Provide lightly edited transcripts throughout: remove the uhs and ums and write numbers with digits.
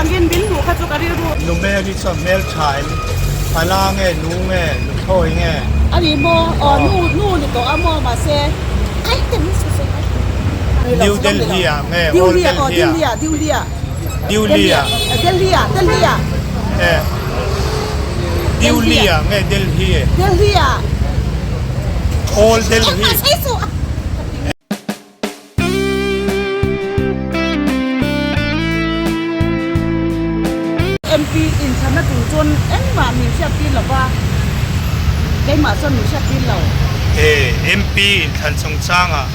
angin min hmuh kha chu ka rilru. Nu Mary chuan hmeltha em? Pala nge, nu nge, nuthlawi nge? A ni maw? Aw nu nu ni tawh a maw mahse aih te min sawi sawi mai. New Delhi ah nge Old Delhi ah? Delhi ah Delhi ah. Delhi ah. Delhi ah Delhi ah. Eh Delhi ah nge Delhi? Delhi ah. Old Delhi. Engmah sawi suh. MP inthlanna tur chuan engmah min hriat tir lo va, keimah chuan min hriat tir lo. E, MP inthlan chungchangah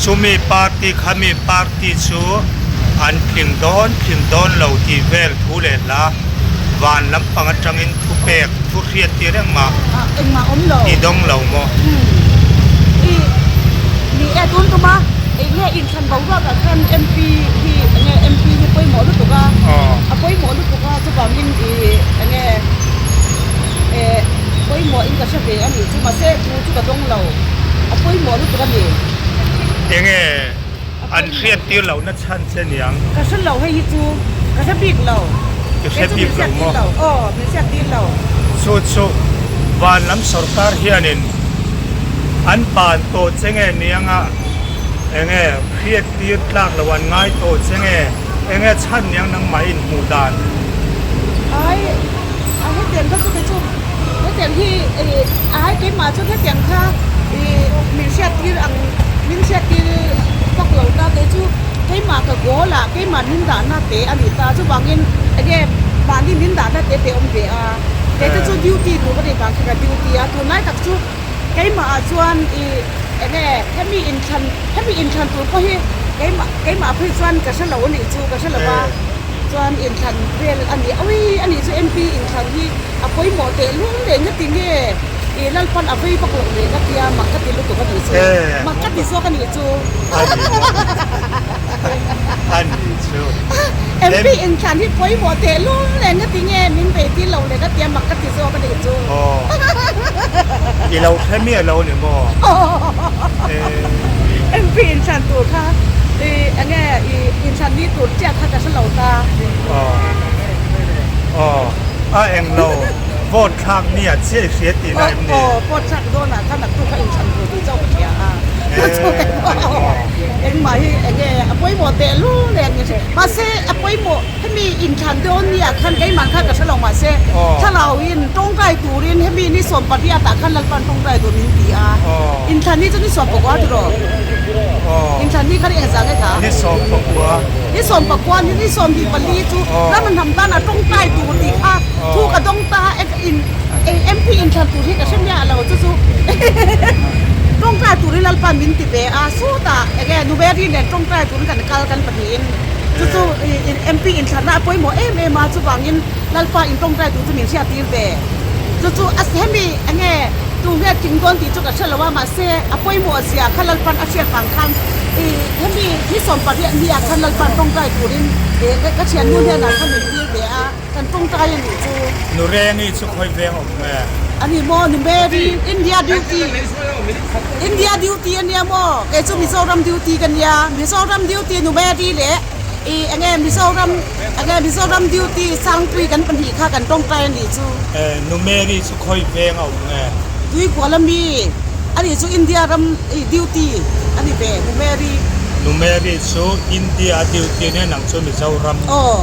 chumi party khami party chu an tling dawn tling dawn lo tih vel thu leh hla van lampang atangin thu pek thu hriat tir engmah Engmah awm lo. I dawng lo maw? I ni e tun tum a, eng nge inthlan boruak ah khan MP hi eng nge MP hi pawimawh lutuk a, a pawimawh lutuk a chuvangin i eng nge eh pawimawh in ka hre ve a nih chu mahse thu chu ka dawng lo, a pawimawh lutuk a ni. Eng nge an hriat tir loh na chhan che niang? Ka hre lo hei hi chu ka hre bik lo. I hre bik lo maw? Aw min hriat tir lo. Chu chu van lam sorkar hianin an ban tawh che nge niang a enge hriat tir tlak lo an ngai tawh che nge enge chhan niang nangmah in hmuh dan? Ai a hetiang kha chu kei chu hetiang hi ai keimah chuan hetiang kha ih min hriat tir ang min hriat tir vak lo ta kei chu keimah ka goal ah keimah min dahna te a ni ta chuvangin enge mahni min dahna te te awm ve a kei te chu duty tur ka nih vang kha ka duty a tunlai tak chu keimah ah chuan ih enge hemi inthlan hemi inthlan tur pawh hi keimah keimah phei chuan ka hre lo a nih chu ka hre lo va. Chuan inthlan vel a ni awi a nih chu MP inthlan hi a pawimawh teh lul leh nga ti nge i Lalpan a vei vak loh leh nga tia mak ka ti lutuk a nih chu mak ka ti zawk a nih chu A nih chu MP inthlan hi pawimawh teh lul leh nga ti nge min vei tir lo leh nga tia mak ka ti zawk a nih chu I lo hre miah lo ni maw? MP inthlan tur kha i enge i inthlan ni tur chiah kha ka hre lo ta. Aw aw a eng lo vote thlak ni ah chiah i hria tih na em ni? Aw vote thlak dawn ah khan naktuk kha inthlan tur tih chauh ka hria a. Engmah hi enge a pawimawh teh lul nen ka hria mahse a pawimawh hemi inthlan dawn ni ah khan keimah khan ka hre lo mahse thlalauin tawngtai turin hemi ni 18 ah khan Lalpan tawngtai tur min ti a inthlan ni chu ni 19 tiraw inthlan ni khan engzah nge kha ni 19 ni 19 ni ni 24 chu ram an hnam tan a tawngtai tur tih kha thu ka dawng ta in MP inthlan tur hi ka hre miah lo chu chu tawngtai turin Lalpan min ti ve a sutah enge Nuberi nen tawngtai turin kan kal kan pahnihin Chu chu MP inthlanna a pawimawh em em a, chuvangin Lalpa in tawngtai tur chu min hriattir ve. Chu chu a hemi enge tu nge tling dawn tih chu ka hre lo a, mahse a pawimawh zia kha Lalpan a hriat vang khan hemi ni 18 ni ah khan Lalpan tawngtai turin ka thiannu hnenah khan min tir ve a, kan tawngtai a nih chu. Nu Rengi chu khawi veng awm nge? A ni maw Nu Mary, India duty, India duty a nia maw? Kei chu Mizoram duty ka nia, Mizoram duty Nu Mary leh i enge Mizoram enge Mizoram duty Sangpui kan pahnih kha kan tawngtai a nih chu. E, Nu Mary chu khawi veng a awm nge? Tuikual a mi a nih chu India ram i duty a ni ve Nu Mary. Nu Mary chu India a duty a nia nang chu Mizoram. Aw.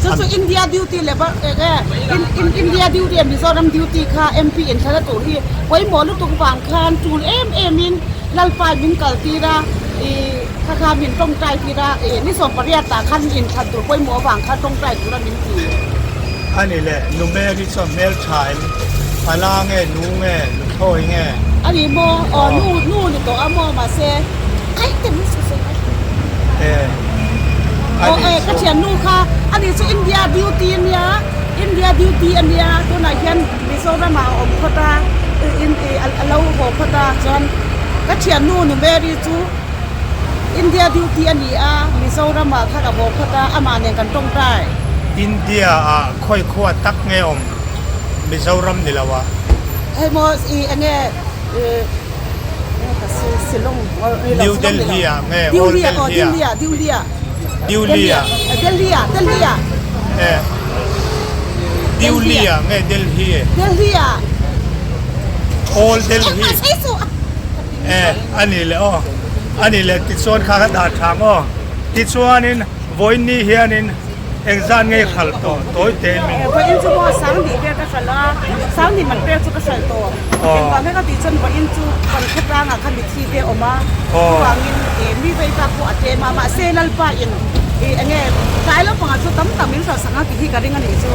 Chu chu India duty leh bar enge India duty leh Mizoram duty kha MP inthlan a tur hi pawimawh lutuk vang khan tul em em in Lalpa in min kal tir a ih kha kha min tawngtai tir a ih ni 18 ah khan inthlan tur pawimawh avang khan tawngtai tur a min ti. A ni le, nu Mary chuan hmeltha in pala nge nu nge nuthlawi nge? A ni maw? Aw nu nu ni tawh a maw mahse aih te min sawi sawi mai. E. Aw e ka thiannu kha ani chu India duty ania India duty ania tunah hian Mizoram ah a awm phawt a in a lo haw phawt a chuan ka thiannu nu Mary chu India duty ani a Mizoram ah khan a haw phawt a amah nen kan tawngtai. India ah khawi khua tak nge awm Mizoram ni lo ah. Hei maw i enge New Delhi ah nge Old Delhi ah? Delhi ah. Delhi ah. E Delhi ah nge Delhi? Delhi ah. Old Delhi. E a ni leh aw a ni leh tichuan kha ka dah tha ang aw tichuanin vawiin ni hianin Engzat ngei hralh tawh tawi tein min. Vawiin chu maw Sangni vel ka hralh a, Sangni man vel chu ka hralh tawh. Engvang nge ka tih chuan vawiin chu kan khawtlangah khan mithi te a awm a, chuvangin mi vei bak pawh a tlem a, mahse Lalpa in eng nge tlai lampangah chu tam tak min hralh sak ang tih hi ka ring a nih chu.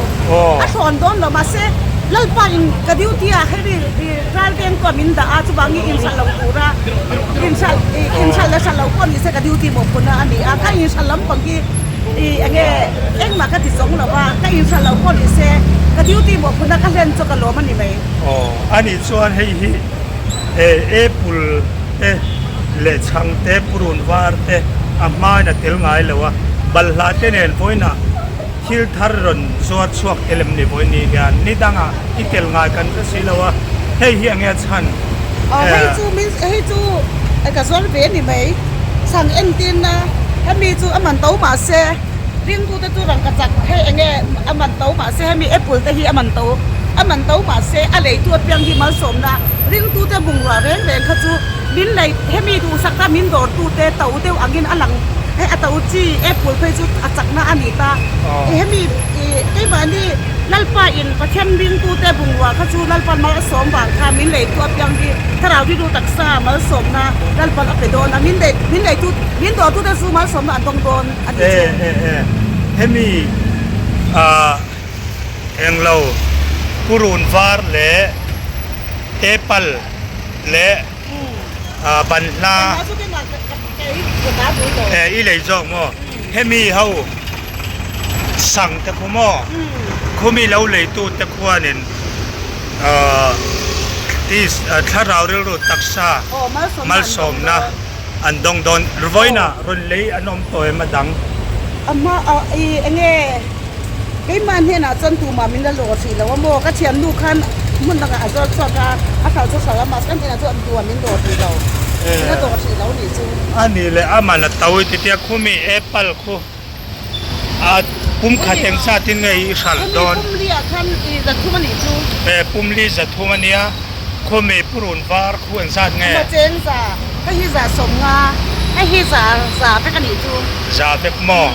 A thlawn dawn lo mahse Lalpa in ka duty ah hei ral veng pawh min dah a, chuvangin inhralh lo tura inhralh inhralh leh hralh lo pawh nise ka duty mawhphurhna a ni a, ka inhralh lampang hi I enge engmah ka ti zawng lo a, ka inhralh lo pawh ni se ka duty mawhphurhna ka hlen chu ka lawm a ni mai. Aw, a nih chuan hei hi apple te leh chhang te purun var te a hmain a tel ngai lo a, balhla te nen vawiinah thil thar rawn zuar chhuak tel em ni vawiin ni hian ni dangah i tel ngai kan hre si lo a, hei hi enge a chhan? Aw, hei chu min hei chu ka zuar ve a ni mai, chhang entirna hemi chu a man to mah se ringtute chu rangkachak hei enge a man to mah se hemi apple te hi a man to a man to mah se a leitu apiang hi malsawmna ringtute bungrua reng reng kha chu min lei hemi duhsak ta min dawrtute to deuh angin a lang hei a to chi apple phei chu a chakna a ni ta hemi ih keimahni Lalpa in Pathian ringtute bungrua kha chu Lalpan mal a sawm vang kha min leitu apiang hi thlarau rilru taksa malsawmna Lalpan a pe dawn a, min lei min leitu min dawrtute chu malsawmna an dawng dawn a ti chu. E e e hemi ah englo purun var leh apple leh ah banhla e i lei zawk maw hemi ho Sang te khu maw? Khumi lo leitu te khuanin thlarau rilru taksa malsawmna an dawng dawn. Vawiinah rawn lei an awm tawh em a dang? A hma ah i enge keimah hnenah chuan tumah min la lawh hrih lo a maw? Ka thiannu khan hmun dangah a zawr chhuak a, a hralh chu hralh a mahse ka hnenah chuan tumah min dawr hrih lo. Min la dawr hrih lo nih chu. A nih leh a man a to i titia khumi apple khu. A pum khat eng zat in nge i hralh dawn? Hemi pum li ah khan i zathum a nih chu. E pum li zathum a nia, khawmi purun var khu eng zat nge? Hma cheng za, hei hi za sawmnga, hei hi za za vek a nih chu. Za vek maw?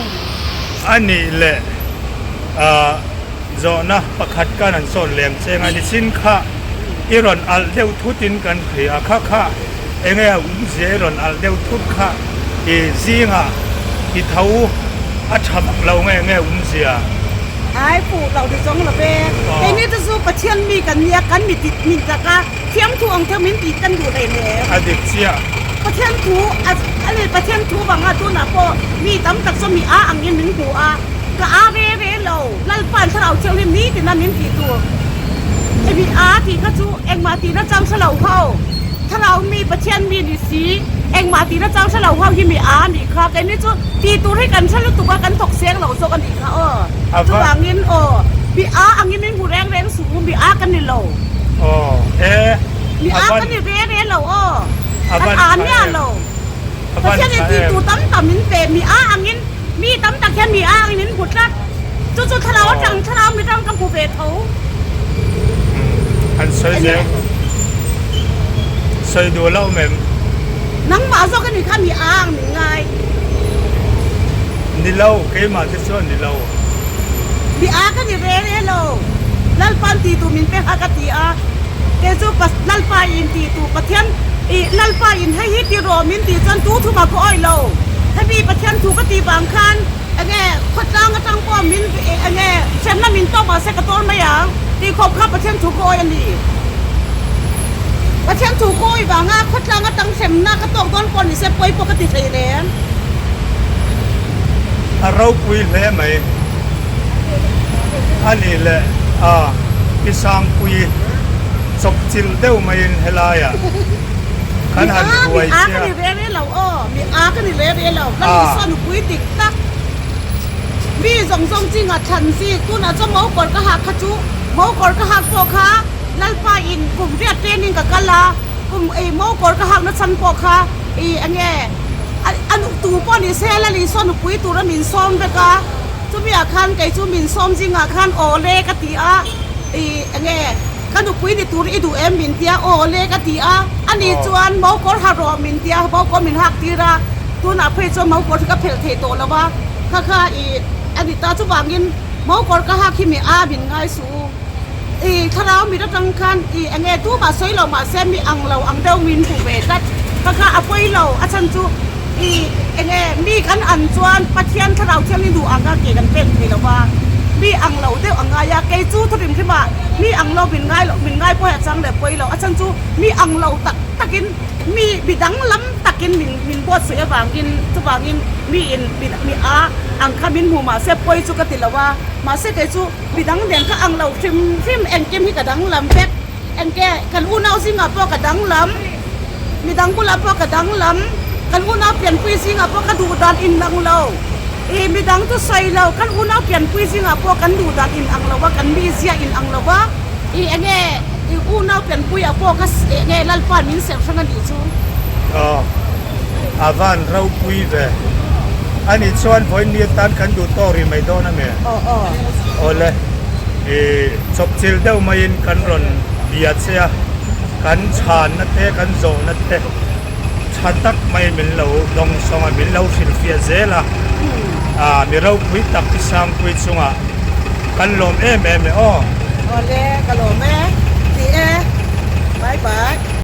A nih leh zawhna pakhat khan an sawn lem cheng a, nichin kha i rawn alh deuh thut in kan hria a, kha kha enge a umzia i rawn alh deuh thut kha i zingah i tho a tha vak lo nge nge umzia? Ai fuh lo ti zawng lo ve. Keini te chu Pathian mi kan nia, kan mi tit min tak a, thiamthu ang theuh min tih kan duh hleinem. A dik chiah. Pathian thu a a Pathian thu vanga tunah pawh mi tam tak chu mi a angin min hmu a. Ka a ve ve lo, Lalpa'n thlarau thianghlim ni tina min tih tur. Hemi a tih kha chu engmah tihna chang hre lo ho, thlarau mi Pathian mi ni si, engmah tihna chang hre lo ho hi mi a nih kha. Keini chu tih tur hi kan hre lutuk a, kan thawk seng lo zawk a nih kha aw. Chuvangin aw, mi a angin min hmu reng reng suh u, mi a ka ni lo. Mi a ka ni ve ve lo aw, kan a miah lo. Pathianin tih tur tam tam min pe, mi a angin. Mi tam tak hian mi ang in min hmu tlat. Chu chu thlarau atang thlarau mi tang ka hmu ve tho. An sawi zel. Sawi duh lo mem. Nangmah zawk a ni kha mi ang min ngai. Ni lo, keimah te chuan ni lo. Mi a ka ni ve re lo. Lalpan ti tu min pe kha ka ti a. Kei chu Lalpa in ti tu Pathian i Lalpa in hei hi ti rawh min tih chuan tu thuma ka awih lo. Hemi Pathian thu ka tih vang khan enge khawtlang atang pawh min enge hremna min tawk mahse ka tawn mai ang tih khawp kha Pathian thu ka awih a ni. Pathian thu ka awih vanga khawtlang atang hremna ka tawk dawn pawh nise pawi pawh ka ti thei reng. A ropui hle mai. A nih leh a Pi Sangpuii chawpchilh deuh maiin helaiah kan han ruai Mi a ka ni re re lo aw, mi a ka ni re re lo, ka ni saw nupui dik tak. Mi zawng zawng chinga thlan zik, tunah chuan mokawr ka hak kha chu, mokawr ka hak pawh kha Lalpa in kum riat training ka kal a, kum ei mokawr ka hak nachhan pawh kha i enge a tu pawh ni se Lal Isua nupui tura min sawm vek a. Chumi ah khan kei chu min sawm zingah khan aw le ka ti a, i enge ka nupui ni tur i duh em min tia aw le ka ti a, ani chuan mokawr ha rawh min tia mokawr min hak tir a, tunah phei chuan mokawr hi ka phelh thei tawh lo a, kha kha i ani ta chuvangin mokawr ka hak hi mi a min ngai suh u. I thlarau mit atang khan i enge tumah sawi lo mahse mi ang lo ang deuh min hmu ve tlat. Kha kha a pawi lo a chhan chu i enge mi kan an chuan Pathian thlarau thiangin duh ang a ke kan pek thei lo va, mi ang lo deuh a ngai a, kei chu thu hrim hrim ah mi ang lo min ngai lo min ngai pawh hi a chang leh pawi lo a chhan chu mi ang lo tak tak in mi mi danglam takin min min buatsaih avangin chuvangin mi in mi a ang kha min hmu mahse pawi chu ka ti lo a mahse kei chu Midang nen ka ang lo hrim hrim, engkim hi ka danglam vek. Engke kan unau zingah pawh ka danglam, midang bulah pawh ka danglam, kan unau pianpui zingah pawh ka duh dan inang lo. Ih midang chu sawi lo, kan unau pianpui zingah pawh kan duh dan inang lo a, kan mizia inang lo a. Ih enge ih unau pianpuiah pawh ka enge Lalpa'n min serh hrang a nih chu. Aw, a van ropui ve. Ani chuan vawiin ni atan kan duh tawk rih mai dawn a mi? Aw aw. Awle, i chawpchilh deuh maiin kan rawn bia che a, kan chhanna te kan zawhna te tha tak mai min lo dawng sawng a, min lo hrilhfiah zel a, ah mi ropui tak i sangpui chungah kan lawm em em e aw. Awle, ka lawm e, ti e, bye bye.